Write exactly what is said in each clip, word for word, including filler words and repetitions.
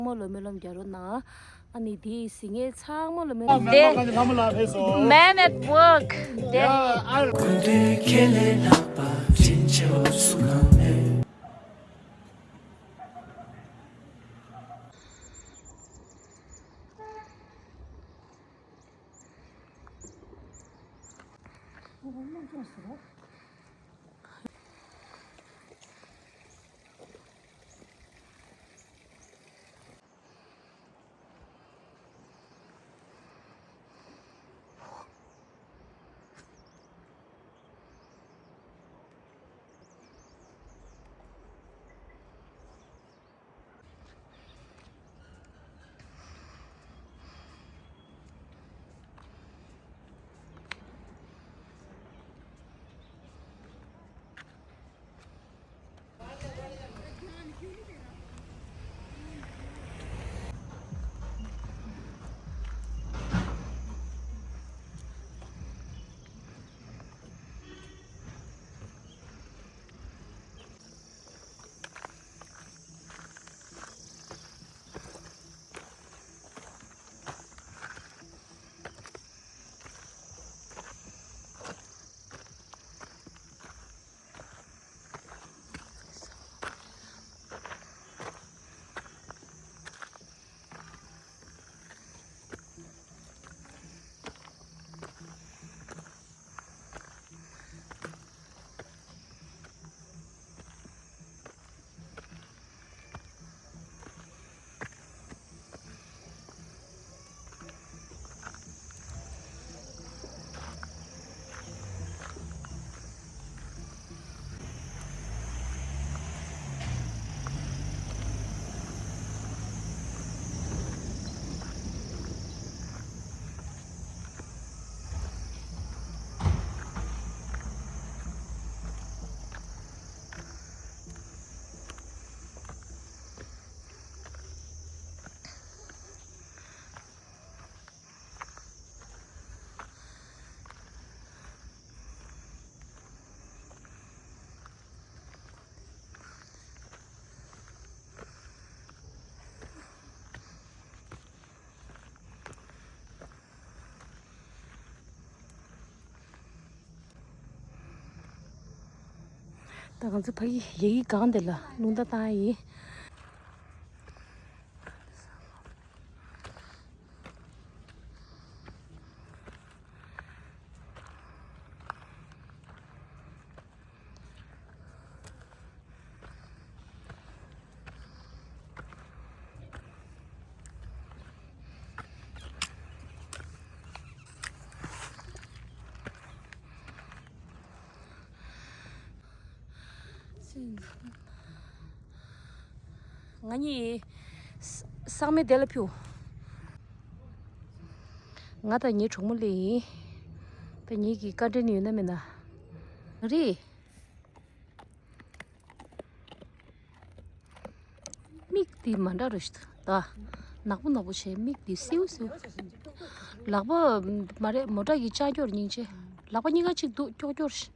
ཚང་མ་ལ་སྨོན་ལམ་རྒྱག་རོགས་གནང་། ཨ་ནི་དེ་གཟིགས་མཁན་ཚང་མ་ལ་སྨོན་ལམ། དེ་Man at work དེ། སྐུ་མདུན་ཁས་ལེན་ལྷག་པ་དྲིན་ཆེའོ་གསུང་གནང་མེད། ད་ང་ཚོ་ཕ་གི་ཡ་གི་སྒང་དེ་ལ་རླུང་རྟ་བཏང་ཡིན། ང་གཉིས་ས་ས་མེ་དེ་ལ་ཕུ། ང་དང་ངའི་གྲོགས་མོ་ལེ་ཡིན། ད་ངེད་ཀྱི་བཀའ་དྲིན་ཡོད་ན་མེད་ན། རེད། མིག་འདི་མ་འདྲ་རུ་ཞིག་ད། ནག་པོ་ནག་པོ་བྱས་མིག་འདི་སེའུ་སེའུ། ལག་པ་མ་རེད་མོ་ཊ་གི་ལྕགས་ཀྱོར་སྙིང་རྗེ། ལག་པ་གཉིས་ཀ་གཅིག་འདུག་ཀྱོག་ཀྱོར་ཞིག་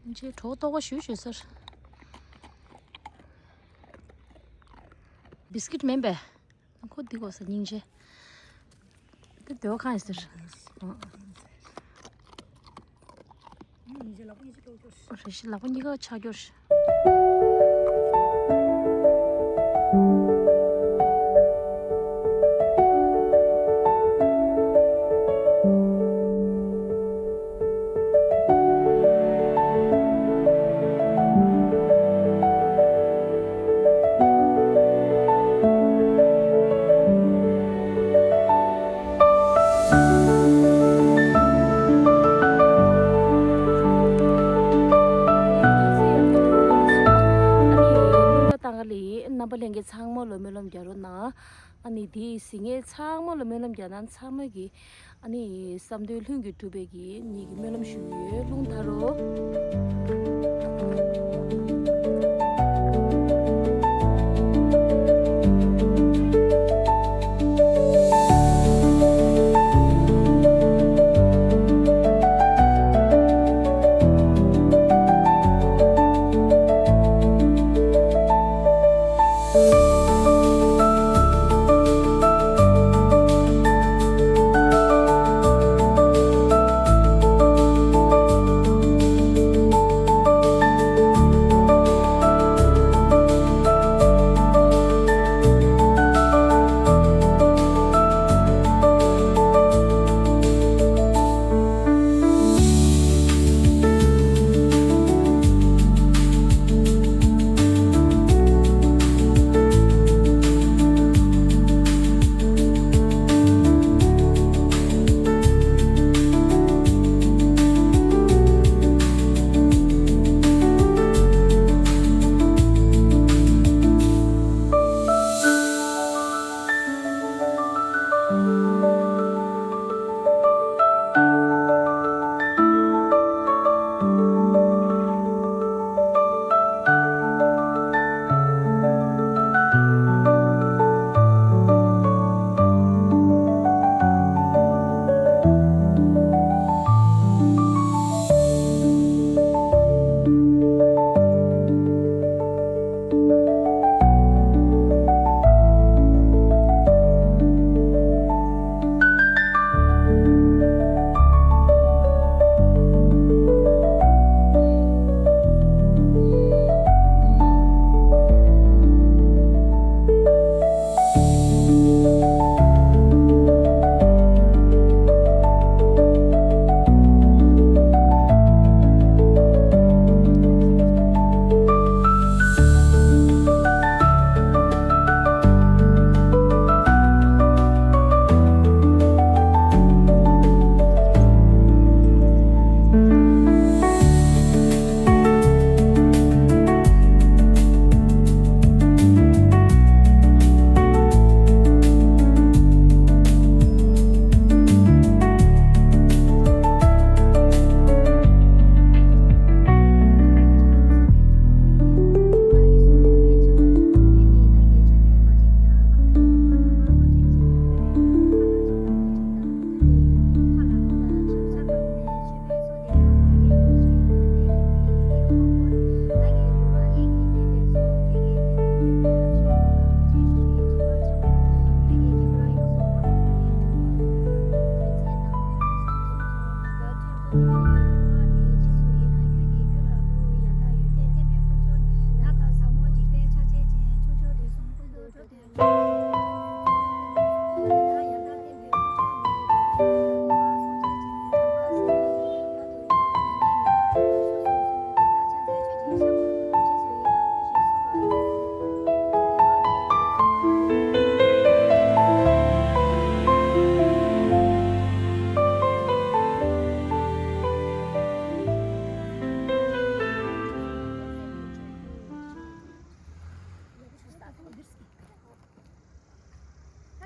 སྙིང་རྗེ་གྲོགས་ལྟོགས་པ་ཞུ་ཞུ་ཟེར། བིས་ཀིཊ་མིན་པས། ཁོ་འདི་གོ་ས་སྙིང་རྗེ། འདི་སྡོད་ཁང་ཡིན་ཟེར། རེ་ཞིག་ལག་པ་གཉིས་ཀ་ཆག་སྐྱོར། ལས་རྣམ་པ་ལྷན་རྒྱས་ཚང་མ་ལ་སྨོན་ལམ་རྒྱག་རོགས་གནང་། ཨ་ནི་དེ་གཟིགས་མཁན་ཚང་མ་ལ་སྨོན་ལམ་རྒྱག་གནང་། ཚང་མ་གི་ཨ་ནི་བསམ་དོན་ལྷུན་གྱིས་གྲུབ་པའི་གི་ཉིད་ཀྱི་སྨོན་ལམ་ཞུ་གི་ཡོད། རླུང་དར་རོ།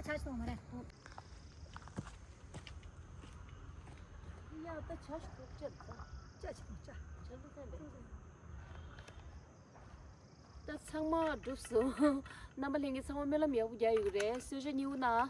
ཆ་ཞིག་མ་རེད། ཡ་ད་ཆ་ཞིག་ཏུ་ཅེ་ད་ཅ་ཆ་ཅ་ཆ་ལུ་ཚན་རེད། ད་ཚང་མ་འགྲུབ་སོང་། རྣམ་པ་ལྷན་རྒྱས་ཚང་མ་སྨོན་ལམ་ཡག་པོ་རྒྱག་ཡོད་རེད། གསོལ་ཇ་མཉེས་པོ་གནང་།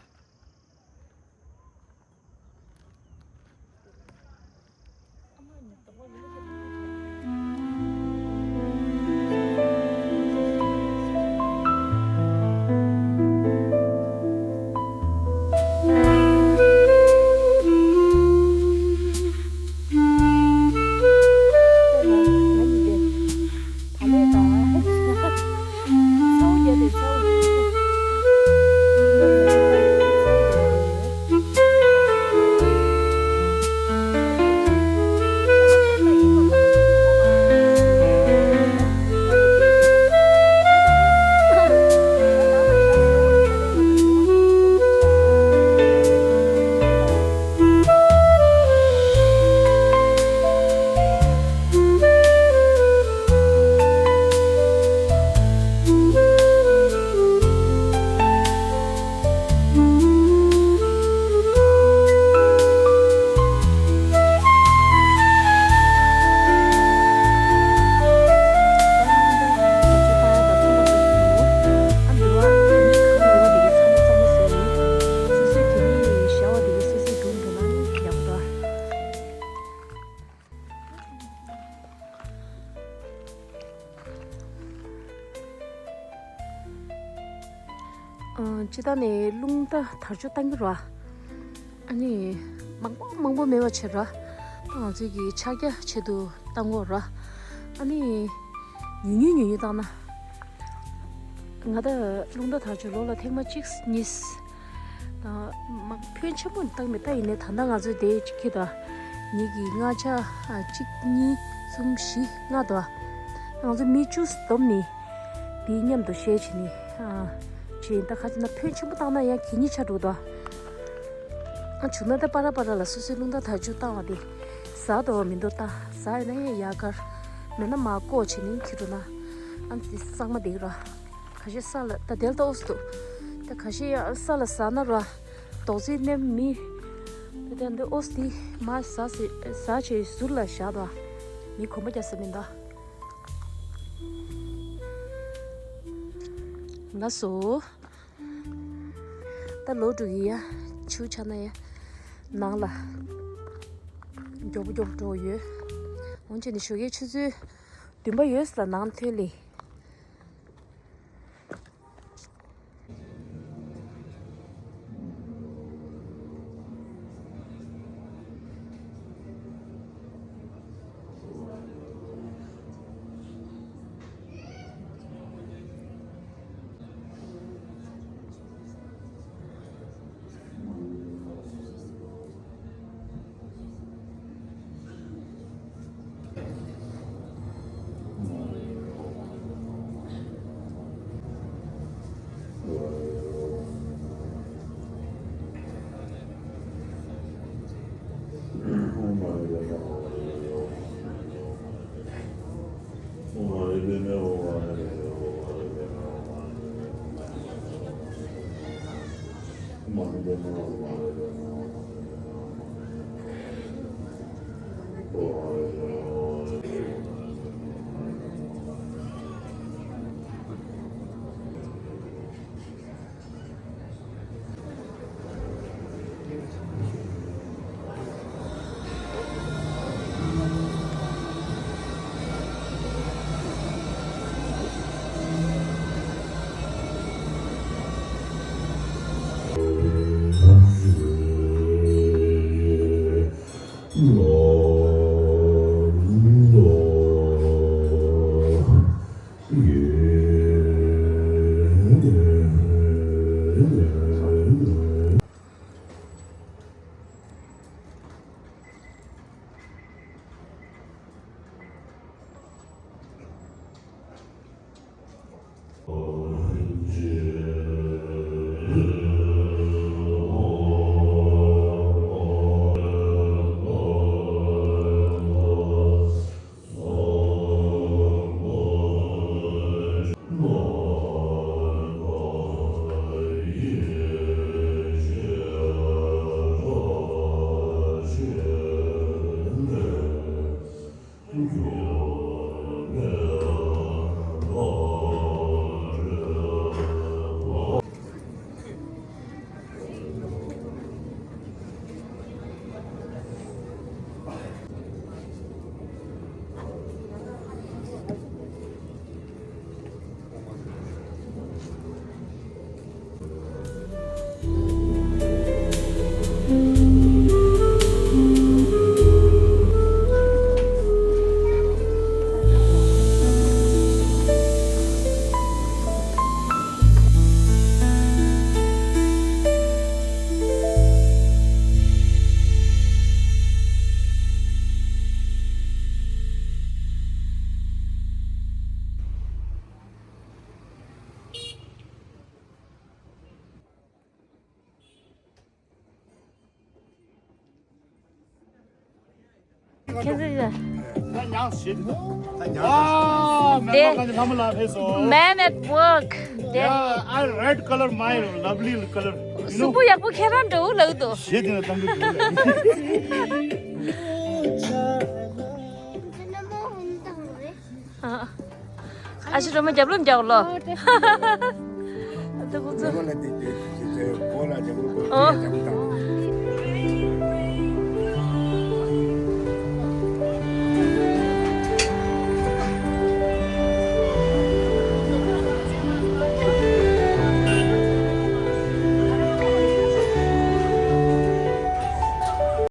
ཨ། སྤྱིར་བཏང་ནས་རླུང་རྟ་དར་ལྕོག་བཏང་གི་ར། ཨ་ནི་མང་པོ་མང་པོ་མེད་པ་བྱས་ར། ང་ཚོས་ཀྱི་ཕྱག་རྒྱ་ཆེད་དུ་བཏང་གོ་ར། ཨ་ནི་ཉུང་ཉུང་ཉུང་ཉུང་བཏང་ན། ང་ད་རླུང་རྟ་དར་ལྕོག་ལོ་ལ་ཐེངས་མ་གཅིག་གཉིས། ད་མ་ཕོན་ཆེན་པོ་བཏང་མེད། ད་ཡིན་ནའི་ད་ལྟ་ང་ཚོས་དེ་གཅིག་གི་ད་ཉིད་ཀྱི་ལྔ་ཆ་ཨ་གཅིག་གཉིས་གསུམ་བཞི་ལྔ་དོ། ང་ཚོ་མི་བཅུ་བསྡོམས་ནི་དེའི་མཉམ་དུ་བཤད་བྱས་ནི་ཨ་བྱས། ད་ཁ་ཅིག་ན་ཕོན་ཆེན་པོ་བཏང་ན་ཡང་གད་སྙིགས་ཆགས་འགྲོ་དོ། ཨ་བྱུང་ན་ད་པ་ར་པ་ར་ལ་སོ་སོའི་རླུང་རྟ་དར་ལྕོག་བཏང་བ་དེ་ཟ་དོ་མི་འདུག་ད་ཟ་ཡོད་ན་ཡང་ཡག་གར་མེད་ན་མ་བཀོག་བྱས་ནི་ཁྱེར་འགྲོ་ན་ཨ་ཙི་གཙང་མ་བསྡད་ཀྱི་ར། ཁ་ཤས་ས་ལ་ད་དེ་ལ་ད་ཨོ་སི་འདུག་ད་ཁ་ཤས་ཡང་ས་ལ་ཟ་ན་ར་རྡོག་རྫིས་མནན་མི། ད་དེ་འདི་ཨོ་སི་དེ་མ་ཟ་ཟེ་ཟ་བྱས་ཟུར་ལ་བཞག་དོ། མི་གོམ་པ་རྒྱག་ས་མིན་ད། ལགས་སོ། ད་ལོག་འགྲོ་གི་ཡ། ཆུ་ཆགས་ན་ཡ། ནང་ལ་མགྱོགས་པོ་མགྱོགས་པོ་འགྲོ་ཡོད། འོན་ཀྱང་ནི་ཞོགས་ཀའི་ཆུ་ཚོད་བདུན་པ་ཡོལ་ལ་ནང་ཐོན་ལེ། ཁྱེད་ཚོས། ད་ཉག་ཞིག་ད་ཉག་ཨ་མེ་དེ་མ་ག་ནི་ལྷ་མོ་ལ་ཕེབས་སོང་། Man at work དེ། Yeah, I red color, my lovely color. གཟུགས་པོ་ཡག་པོ་ཁྱེད་རང་འདྲ་བོ་ལབ་འདུག་ཞེས་དེ་ལ་གཏམ་རྒྱུད་བྱུང་ལ། ཨ་ཞེ་སྒྲོལ་མ་རྒྱབ་ལོགས་རྒྱག་ལོ། ཨོ་ཏེ་ཁོ་ཚོ། ཨོ།